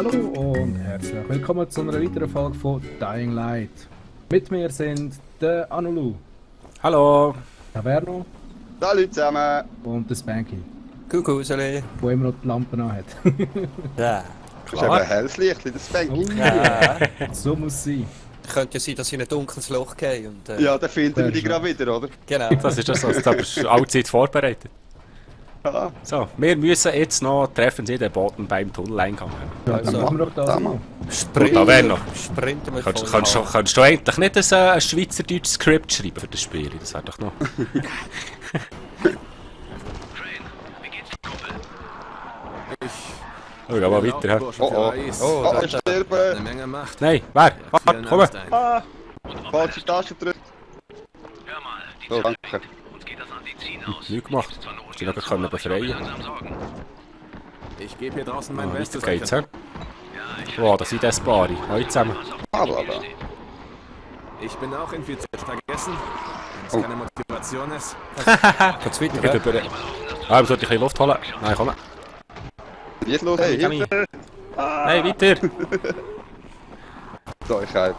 Hallo und herzlich willkommen zu einer weiteren Folge von Dying Light. Mit mir sind der Anulu. Hallo. Der Verno. Salut zusammen. Und der Spanky. Kuckuckseli. Der immer noch die Lampe an hat. Ja. Das ist eben ein helles Licht, das Spanky. Oh, Ja. so muss es sein. Könnte ja sein, dass ich in ein dunkles Loch gehe und... Ja, dann finden wir die gerade wieder, oder? Genau. Das ist das, das ist allzeit vorbereitet. Ja. So, wir müssen jetzt noch treffen Sie den Boden beim Tunneleingang. Ja, dann Also, machen wir doch das da mal. Und da wäre noch. Sprinten wir Kannst du eigentlich nicht ein Schweizerdütsch Skript schreiben für das Spiel? Das wäre doch noch. Oh, geh mal weiter, hä? Oh, ich sterbe. Nein, wer? Warte, komm! Ah, falsche Tasche drückt. So, danke. Nichts gemacht. Hast du noch können befreien? Ich gebe hier draußen mein Bestes. Weiter geht's, hä? Wow, das sind das Paare. Hallo zusammen. Aber. Ich bin auch infiziert. Vergessen, wenn es keine Motivation ist. Geht's weiter, Geht über. Ah, sollte ich ein bisschen Luft holen? Nein, komm. Jetzt los, hey, Kann ich? hinter. Nein, weiter! So, ich habe.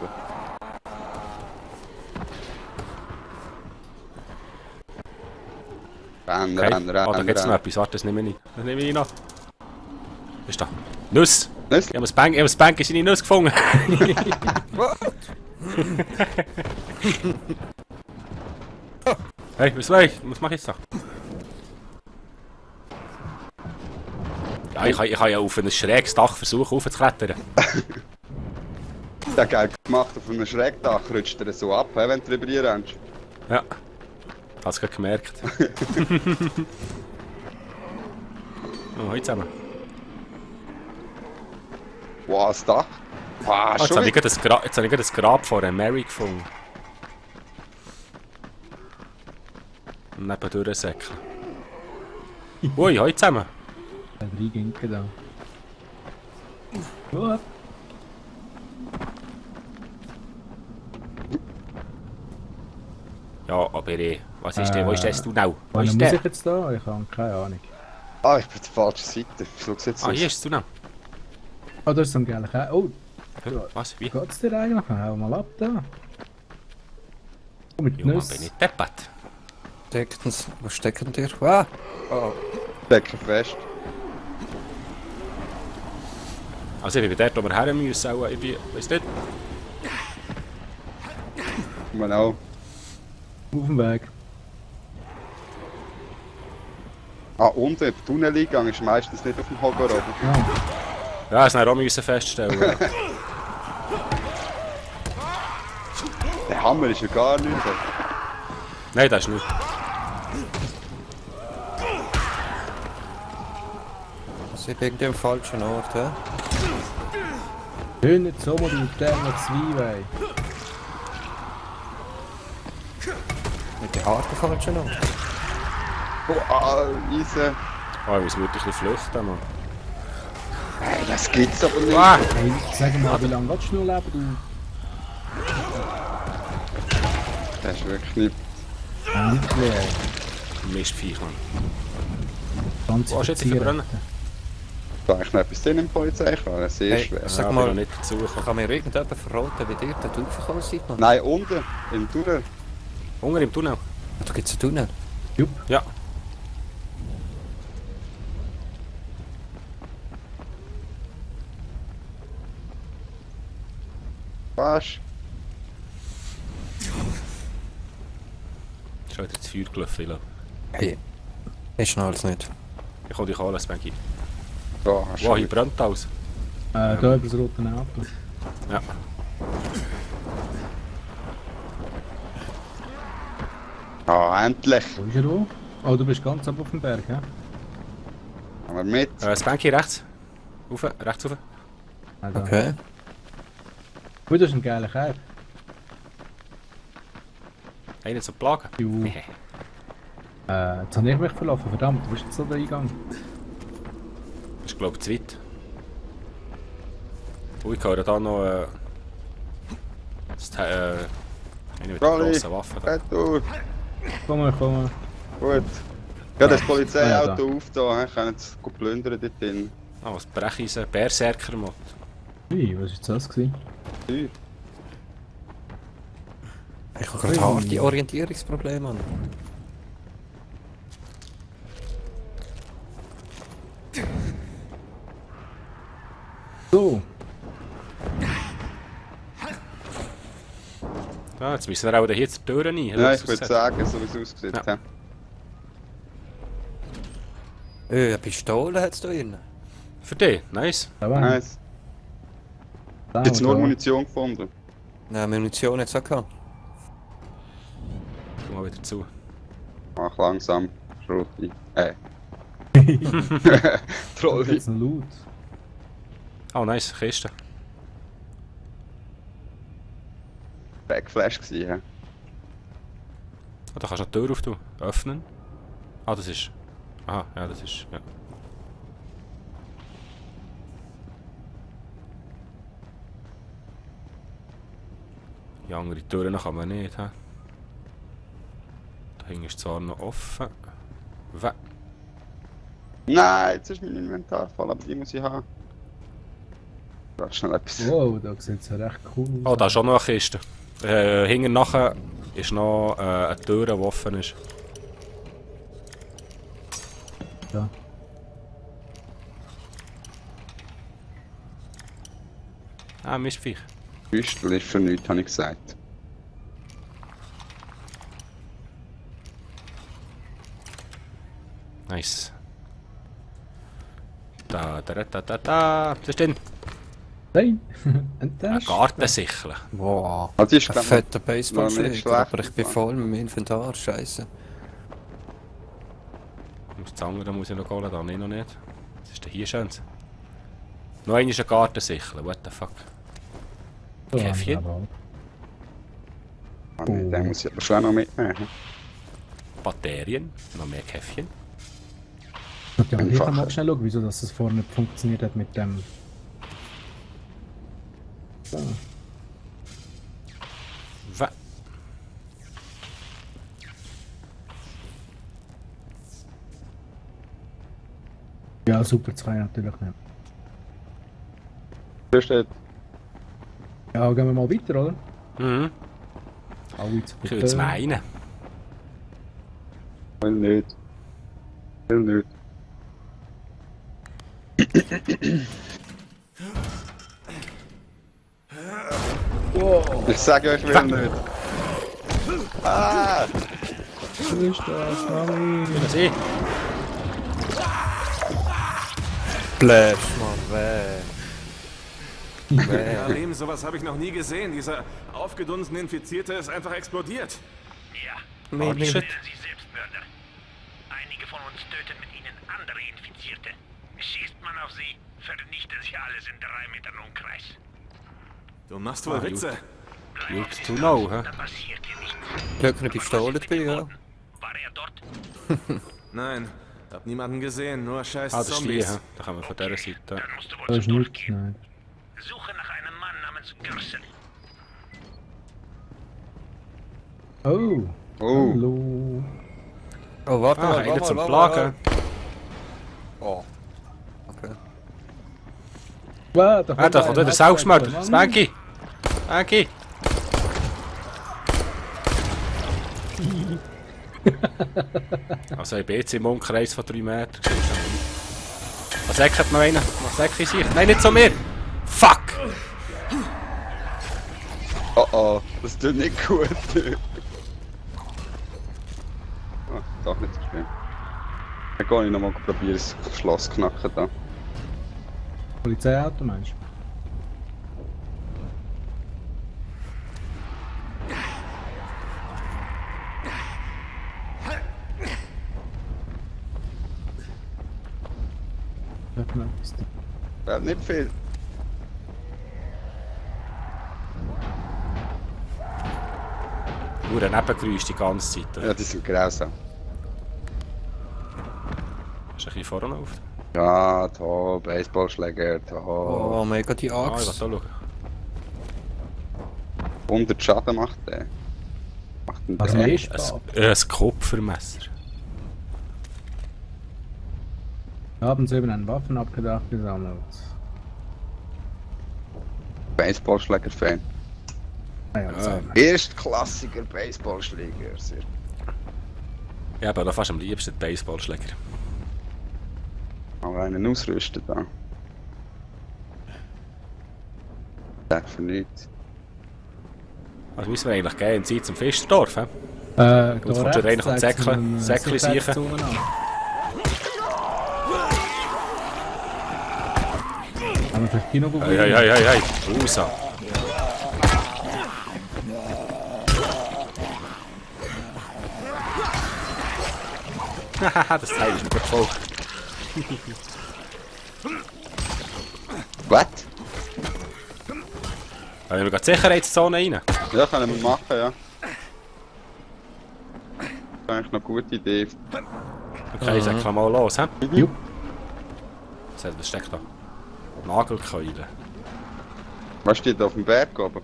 Rennen, Okay. rennen, Ah, da gibt's noch etwas. Warte, das nehme ich nicht. Das nehme ich noch. Was ist da? Nuss! Nuss? Ich habe ein Spank in seine Nuss gefunden. Hey, was mache ich? Was mache ich jetzt da? Ja, ich kann ja auf ein schräges Dach versuchen aufzuklettern. Ja, geil gemacht. Auf einem Schrägdach rutscht er so ab, wenn du drüber rennst. Ja. Hast du gerade gemerkt. Oh, heute zusammen. Wow, das Dach. Wow, Jetzt schon habe ich wieder. gerade das Grab von einer Mary gefunden. Und nebendurch säckeln. Ui, heute zusammen. Drei Ginken da. Gut. Ja, aber was ist denn? Wo ist das du now? Wo Was ist muss der? ich jetzt da? Ich habe keine Ahnung. Ah, ich bin auf der falschen Seite. Schau's jetzt Ah, aus. hier ist du now. Oh, da ist so ein geiler Käse. Oh, Was? Wie? wie geht's dir eigentlich? Hau mal ab da. Oh, mit Junge, bin Nüsse. ich deppert. Wo stecken die? Ah! Oh. Stecken fest. Also ich bin dort, wo wir her müssen, auch irgendwie, weiss nicht. Genau. Auf dem Weg. Ah, unten im Tunneleingang ist meistens nicht auf dem Hocker oben. Ah, Ja, das auch müssen feststellen. Der Hammer ist ja gar nicht so. Nein, das ist nicht. Das ist irgendwie am falschen Ort, hä? hör nicht so, du Sterne Zwiebeln. Mit den Haaren falschen Ort. Oh, Eisen. Ah, ich muss wirklich ein bisschen flüchten, Mann. Hey, das gibt's aber nicht. Ah! Hey, sag mal, wie lange willst du noch leben, Das ist wirklich nicht. du? Endlich. Mistviech, Mann. Ganze Wo hast du jetzt Zigaretten. verbrennen? Da ich noch etwas drin im Polizeifahren. Sehr Hey, schwer. sag Ja, mal, bin noch nicht dazu gekommen. kann mir irgendjemand verraten, wie ihr da draufgekommen seid, Mann? Nein, unten. Im Tunnel. Hunger im Tunnel. Da gibt's einen Tunnel. Jupp. Ja. Was? Schon wieder das Feuer gelaufen, Ila. Hey. Ich schnall's nicht. Ich kann dich holen, Spanky. Da hast Wow, du. hier brennt alles. Da über das rote Auto. Ja. Ah, endlich. Wo ist er da? Oh, du bist ganz oben auf dem Berg, hä? Haben wir mit. Spanky rechts. Rauf, rechts rauf. Ah, da. Okay. Oh, das ist ein geiler Käse. Einen zum Plagen. Ju. Jetzt habe ich mich verlaufen, verdammt, wo ist jetzt so der Eingang? Das ist glaube ich zu weit. Oh, ich höre da noch eine mit der Rolli. grossen Waffe. Da. Retour. Komm mal. Gut. Ja, das Polizeiauto auf da, können sie plündern dort drin. Ah, was Brecheisen, Berserker-Mod. Ui, was war das? Gewesen? Ich habe gerade harte Orientierungsprobleme an. So, Ah, jetzt müssen wir auch hier zur Tür rein. Ja, ich würde sagen, so wie es aussieht. Ja. Ja. Eine Pistole hat es da drin. Für dich, nice. da war Nice. Jetzt nur Munition gefunden. Nein, Munition hat es auch gehabt. Tu mal wieder zu. Mach langsam. Schrotti. Trolli. Jetzt ein Loot. Oh, nice, Kiste. Backflash gewesen, ja. Oh, da kannst du die Tür auftun. Öffnen. Ah, das ist... Aha, ja, das ist... Ja. Die andere Türen kann man nicht, he? Da hinten ist zwar noch offen. Nein, jetzt ist mein Inventar voll, aber die muss ich haben. Warte schnell etwas. Wow, da sieht es ja recht cool aus. Oh, da ist auch noch eine Kiste. Hinten nachher ist noch eine Tür, die offen ist. Ja. Ah, Mistviech. Büstel ist für nichts, habe ich gesagt. Nice. Da. Was ist denn? Nein! Ein Eine Tasch. Gartensichel. Wow. Also ist Ein glaub fetter noch nicht Baseballschläger, schlecht. aber ich bin voll mit dem Inventar, scheiße. Das andere muss ich noch holen, da nicht noch nicht. Was ist denn hier schön? Noch eine ist eine Gartensichel, what the fuck. So, Käffchen? aber- Ah, nee, den muss ich aber schon noch mitnehmen. Batterien, noch mehr Käffchen. Ja, ich kann mal Einfacher. schnell schauen, wieso das vorne nicht funktioniert hat mit dem. So. Ja, super, das kann ich natürlich nicht. Da steht. Ja, gehen wir mal weiter, oder? Mhm. Alle zu Ich würde es meinen. Will nicht. Will nicht. Wow, Ich sage euch, will nicht. Ah! was ist das, Mami? Was ich? Bläsch mal weg. Ja, Leben, sowas habe ich noch nie gesehen. Dieser aufgedunsene Infizierte ist einfach explodiert. Ja, Oh, shit. nennen sie Selbstmörder. Einige von uns töten mit ihnen andere Infizierte. Schießt man auf sie, vernichtet sie alles in 3 Metern Umkreis. Du machst wohl Witze. Good to know, hä? Da passiert hier nichts. Glück eine Pistole dabei, ja. War er dort? Nein, hab niemanden gesehen, nur scheiß Ah, das ist die, Zombies. hä? Da kommen wir von dieser Seite. Dann musst du wohl Da ist zum nichts, Durchgehen. nein. Suche nach einem Mann namens Gürsel. Oh, Oh, hallo. Oh, warte Ah, mal, einer warte zum mal, Plagen. Oh. Okay. Wow, Ah, da kommt wieder Saugschmörder. Spanky! Spanky! Also ich bin jetzt im Umkreis von 3 Metern. Was sagt noch einer? Was sagt ich sich? Nein, nicht zu mir! Fuck! oh oh, das tut nicht gut. Ah, doch nicht so schlimm. Dann gehe ich nochmal probieren, das Schloss knacken da. Polizeiauto meinst du? Hört man etwas da? Nicht viel. Nur ein Nebengeräusch die ganze Zeit. Ja, die sind grausam. Hast du ein bisschen vorne auf? Ja, da, Baseballschläger, da. Oh, mega die Ah, ich will Axt. da schauen. 100 Schaden macht der. Macht den Was der. ist das? Ein Kupfermesser. Haben Sie eben einen Waffenabgedacht gesammelt? Baseballschläger-Fan. Ah ja, das haben wir. Erstklassiger Baseballschläger. Sehr. Ja, aber da fast am liebsten Baseballschläger. Aber einen ausrüsten da. Sag für nichts. Also müssen wir eigentlich gehen in Zeit zum Fischerdorf, hä? Da Gut, kommt schon rein und Säckchen sichern. Haben wir vielleicht Kino geguckt? Hey, Usa. Haha, das Teil ist mir gut voll. Was? Wollen wir gerade die Sicherheitszone rein? Ja, können wir machen, ja. Das ist eigentlich noch eine gute Idee. Okay, sag mal los, hä? Jupp. Was steckt da? Nagelkeule. Was steht da auf dem Berg oben?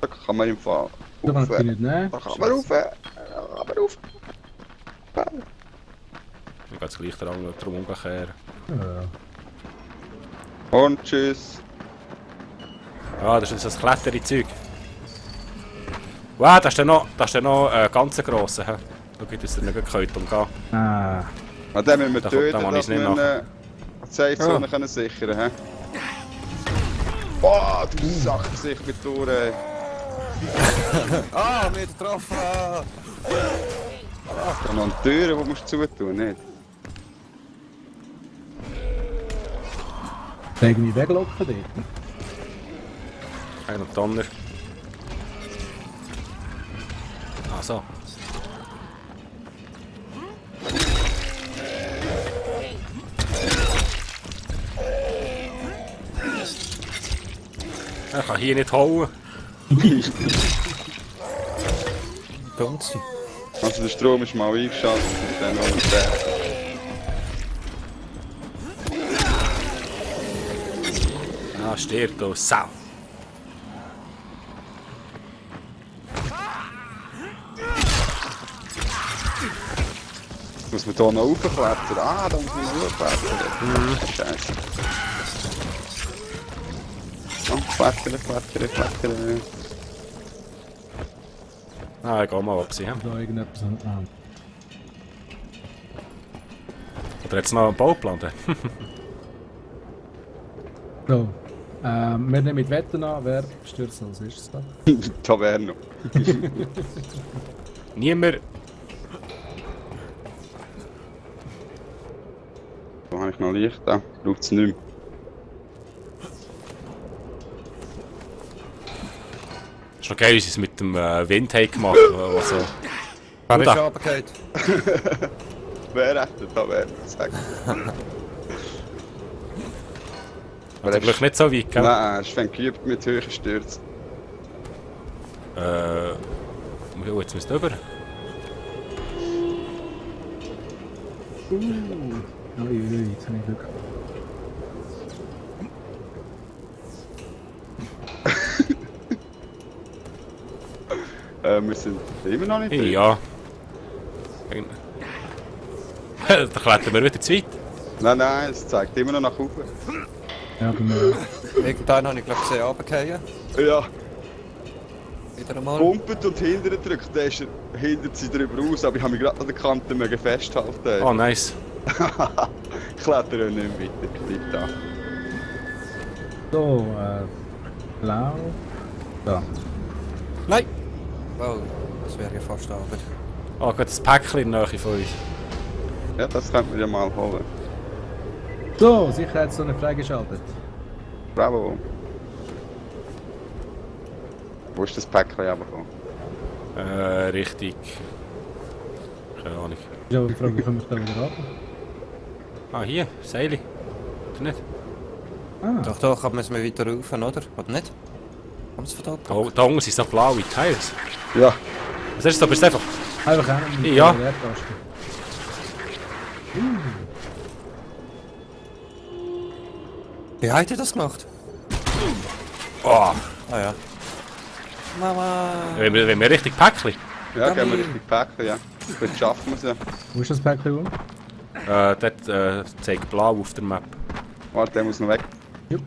Da kann man im Fall. Da kann ich nicht nehmen. Da kann man rauf. Da kann man rauf. Ich gehe jetzt gleich drum umkehren. Ja. Und tschüss. Ah, das ist das Kletterzeug. Wow, das ist dann noch ganz grosser. Schau, dass ihr nicht könnt umgehen. Ah. Und dann müssen wir Da töten, kann dass ich wir nicht eine Safe-Zone können sichern können. Boah, du Sackgesicht mit durch, ey. Ah, mir getroffen! Da noch eine Tür, die musst du zutun, nicht? Irgendwie weglocken dort. Ein und Donner. Ah, so. Ich kann hier nicht hauen. Ganz. Also der Strom ist mal eingeschaltet und dann noch mit der. Ah, stirb du Sau. Muss man hier noch raufklettern? Ah, da muss man noch hochklettern. Scheiße. Oh, klettern. Ah, ich geh mal ab sie. Da irgendetwas an. Ah. Oder jetzt noch einen Bauplan? So. Wir nehmen mit Wetten an, wer stürzt als erstes da? Taverno. Niemand. Da habe ich noch Licht, da braucht es nicht mehr. Ist noch geil, wie sie es mit dem Wind haben gemacht haben. Also, Wer ist da. runtergefallen? Wer hat der Taverno? Sag. Hat zum Glück nicht so weit, gell? Nein, er ist fängt geübt mit hohen Stürzen. Oh, jetzt müsst ihr rüber. Uiuiui, jetzt habe ich Glück. Wir sind immer noch nicht drin. Ja. Da klettern wir wieder zu weit. Nein, es zeigt immer noch nach oben. Ja, bei mir. Irgendwann habe ich glaube gesehen, runtergefallen. Ja, Wieder einmal. pumpet und hinten drückt, der ist hinter sie drüber raus, aber ich habe mich gerade an der Kante mögen festhalten. Oh, nice. Ich klettere nicht mehr weiter, ich bleib da. So, blau. Da. Nein! Oh, das wäre ja fast aber. Oh, gerade das Päckchen in der Nähe von uns. Ja, das könnte man ja mal holen. So, Sicherheitszone freigeschaltet. Bravo. Wo ist das Päckchen runtergekommen? Richtig. Keine Ahnung. Ist aber die Frage, wie komme ich da wieder runter? Ah, hier, Seili. Oder nicht? Ah, Doch, aber müssen wir weiter rauf, oder? Oder nicht? Haben sie von da Da unten sind noch blaue Teils. Ja. Was ist das? Da bist du einfach. einfach einen mit Ja. der Leertaste. Wie habt ihr das gemacht? Oh, Ah ja. Mama! wenn wir richtig Päckchen. Ja, gehen wir Richtung Päckchen, ja. Vielleicht schaffen wir es ja. Wo ist das Päckchen? Dort zeigt blau auf der Map. Warte, der muss noch weg. Jupp.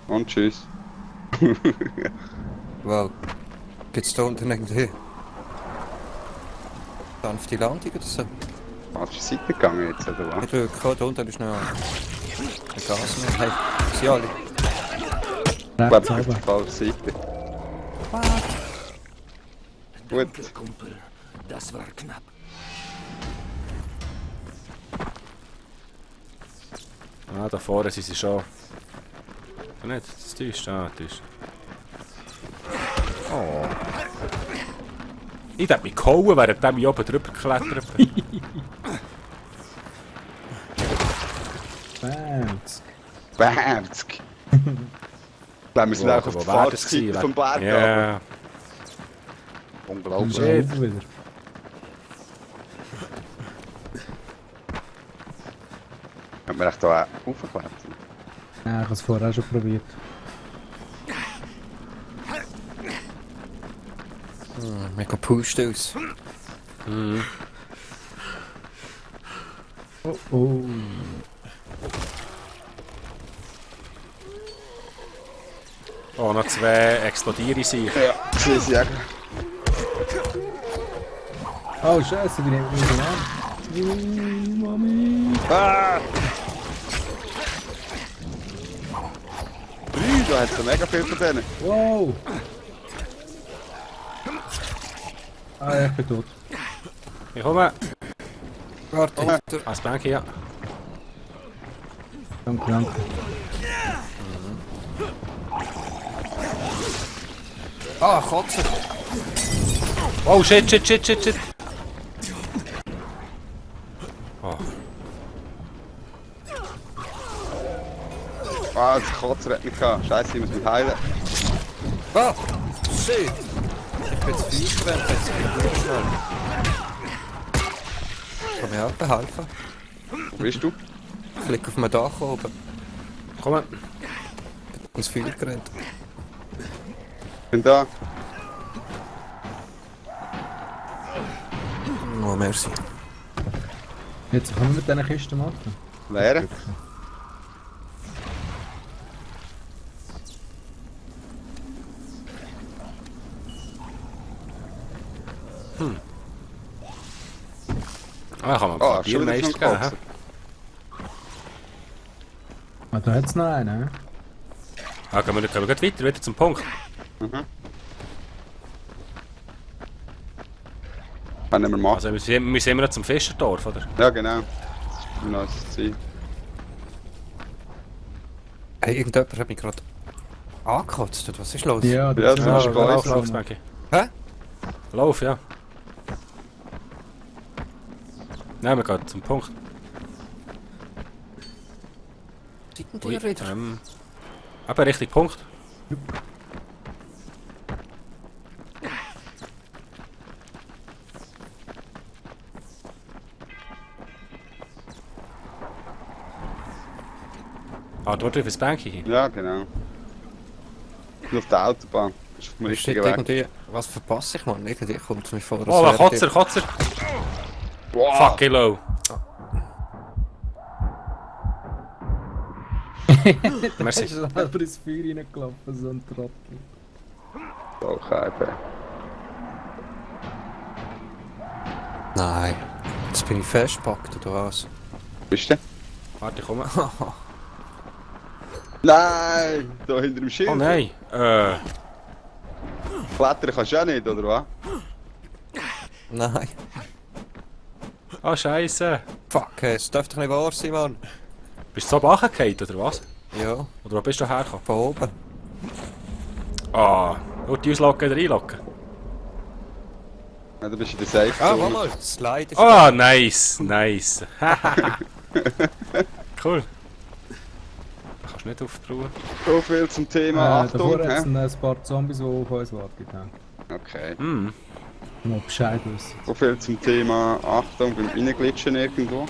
Und tschüss. Wow. Gibt's da unten irgendwie sanfte Landung oder so? Falsche Seite gegangen jetzt, oder was? Nicht wirklich, da unten ist noch ein Gas mehr. Hey, sind alle? Ich Rechts glaube, oben. falsche Seite. Gut. Kumpel, das war knapp. Ah, da vorne sind sie schon. Nicht, das ist das ist. Oh. Ich hätte mich gehauen, während ich oben drüber geklettert bin. Fancy. 50. Ich glaube, wir sind einfach auf der falschen Seite vom Berg. Ja. Unglaublich. Shit. Wieder. Können wir echt hier hochklettern? Ja, ich habe es vorher auch schon probiert. Mega pusht aus. Oh oh. Oh, noch 2 explodieren sich. Ja, das ist ja. Oh Scheiße, die nehmen mich an. Mami. Ah! Da hat es mega viel von denen. Wow. Ah, ja, ich bin tot. Ich komme. Warte, Oh. Victor. Als Bank hier. Danke, danke. Ah, Kotze! Oh shit, shit, shit, shit, shit. Oh. Ah, das Kotzer hat mich gehabt. Scheiße, ich muss mich heilen. Ah! Shit! Ich bin zu viel gerannt, jetzt bin ich gut schnell. Kann mir auch helfen? Wo bist du? Ich liege auf dem Dach oben. Komm. Ins Feuer gerannt. Bin da. Oh, merci. Jetzt können wir mit diesen Kisten machen. Leere. Ah, kann man Ah, Bier schon wieder meist zum geben, hä? Kotzen. Ah, da hat es noch einen, hä? Ah, können wir gleich weiter, wieder zum Punkt. Mhm. Können wir machen. Also wir sind immer noch zum Fischerdorf, oder? Ja, genau. Das ist noch das Ziel. Hey, irgendjemand hat mich gerade angekotzt. Was ist los? Ja, Ja, das sind ist wir. geil. Lauf, lauf, Spanky. Hä? Lauf, ja. Nein, wir gehen zum Punkt. Seid Ui, ihr wieder? Aber richtig Punkt. Ah, dort auf das Bänkchen hin. Ja, genau. Ich bin auf der Autobahn. Das ist auf dem Steht richtigen Weg. irgendwie... Was verpasse ich, Mann? Irgendwie kommt es mir vor, als Oh, wäre Kotzer, Kotzer! Wow. Fuck, low. Merci. Er ist selber ins Feuer reingelaufen, so ein Trottel. So, Scheibe. Nein. Jetzt bin ich festgepackt, oder was? Bist du? Warte, ich komme. Nein! Da hinter dem Schild. Oh nein. Klettern kannst du auch nicht, oder was? Nein. Oh, Scheiße. Fuck, es darf doch nicht wahr sein, Mann. Bist du so runtergefallen, oder was? Ja, Oder wo bist du hergekommen? von oben. Ah, nur die auslocken oder einlocken? Ja, du bist in der Safe Ah, Zone. warte mal. Das Slide ist... Ah, nice, nice. Cool. Da kannst du nicht aufbauen. So viel zum Thema Davor Achtung. hat es hä? ein paar Zombies, die auf uns warten. Okay. Hm. Mal Bescheid wissen. So viel zum Thema Achtung beim Reinglitschen irgendwo.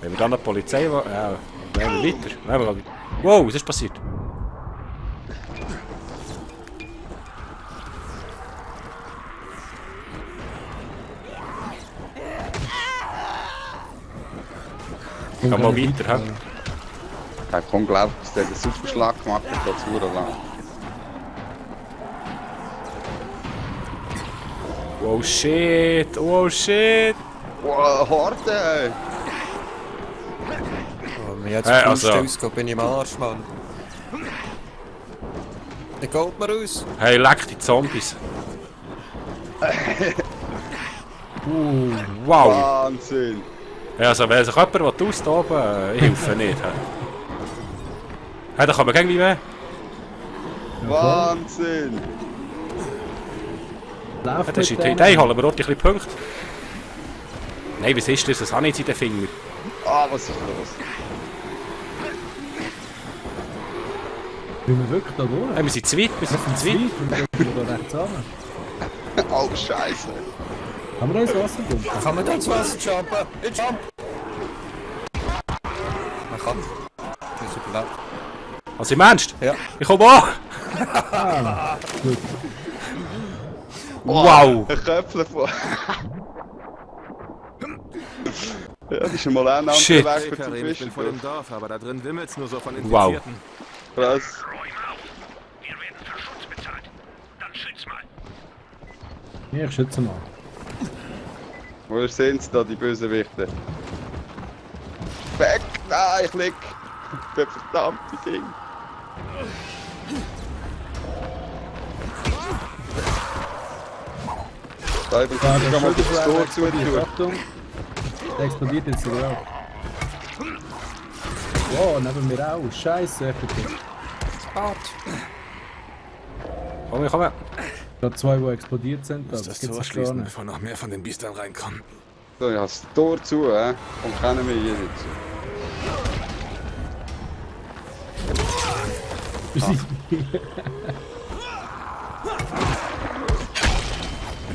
Wenn wir dann noch die Polizei... Ja, wollen wir weiter? Wollen wir wow, was ist passiert? Geh mal weiter, hä? Ja, komm, glaub, dass der den Superschlag gemacht hat, trotz lang. Oh shit, oh shit. Wow, Horde! Oh, mir jetzt Hey, also. also. Ausgehen, bin ich im Arsch, Mann. Dann geht mir aus. Hey, leck die Zombies. Wow. Wahnsinn! Ja, also wenn sich jemand austoben, ich helfe nicht. Hey, da kann man irgendwie mehr. Wahnsinn! Lauf Das ist mit die denen. Idee, holen wir dort ein bisschen Punkte. Nein, was ist das? Das habe ich jetzt in den Finger. Ah, was ist los? Sind wir wirklich da durch? Hey, wir sind zu weit, wir sind zu weit. Und drücken wir da rechts an. Oh, Scheiße! Haben wir da ins Wasser pumpen? Kann man da ins Wasser jumpen? Ich jump! Man kann. Ich bin überlebt. Also im Ernst? Ja. Ich komme an! Gut. Wow! Ein Köpfchen von... Ja, das ist mal ein anderer Shit. Weg Hey für zum Karim, ich bin Fischen. voll im Dorf, aber da drin wimmelt's nur so von Wow. Infizierten. Krass. Räum auf. Wir werden für Schutz bezahlt. Dann schütz mal. Ja, ich schütze mal. Wo sind sie da, die Bösewichte? Weg! Nein, ich lieg! Das verdammte Ding! Da, ich Ja, kann mal das Tor explodiert. zutun. Achtung. Der explodiert jetzt sogar auch. Wow, neben mir auch. Scheiße, effektiv. Komm, komm. Da zwei, die explodiert sind. Lass Das das gibt's Tor nicht gar schließen, nicht. bevor noch mehr von den Biestern reinkommen. So, ich habe das Tor zu, und kennen wir hier nicht.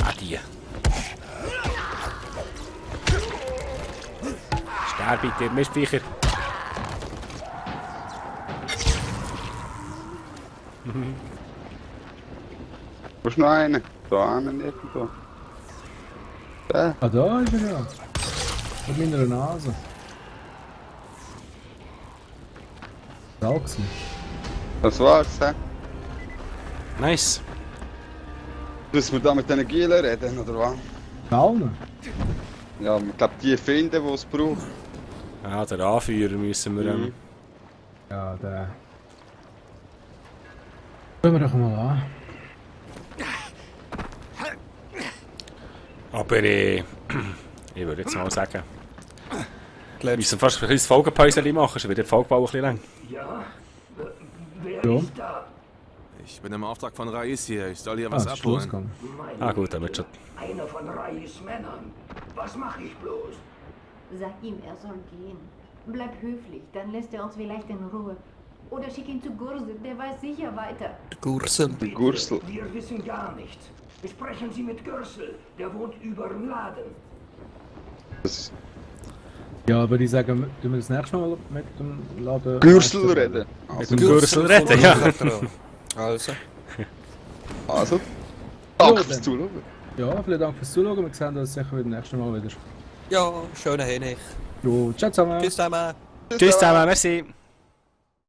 Ah, die. Sterb bitte, Mistviecher. Wo ist noch einer? Da einen irgendwo. Da. Ah, da ist er ja. Mit meiner Nase. Da gewesen. Das war's, hä? Nice. Müssen wir da mit diesen Gielen reden, oder was? Allen? Ja, ich glaube, die finden, die es braucht. Ja, der Anführer müssen wir. Ja, der. Schauen wir doch mal an. Aber ich würde jetzt mal sagen, wir Let's. müssen fast ein kleines Folgenpäuschen machen, schon wieder die Folgebau ein bisschen lang. Ja? Wer Ja. ist da? Ich bin im Auftrag von Rais hier. Ich soll hier Ah, was es ist abholen. losgegangen. Ah gut, dann wird schon. Einer von Rais Männern. Was mache ich bloß? Sag ihm, er soll gehen. Bleib höflich, dann lässt er uns vielleicht in Ruhe. Oder schick ihn zu Gursel, der weiß sicher weiter. Gursel. Gursel. Wir wissen gar nichts. Sprechen Sie mit Gürsel. Der wohnt über dem Laden. Das Ja, aber ich sage, tun wir das nächste Mal mit dem Laden. Gürsel reden. Mit dem Gürsel reden, ja. Also. Also, danke dann. fürs Zuschauen. Ja, vielen Dank fürs Zuschauen. Wir sehen uns sicher wieder nächstes Mal wieder. Ja, schönen Hennig. Jo, ciao zusammen. Tschüss zusammen. Tschüss zusammen, merci.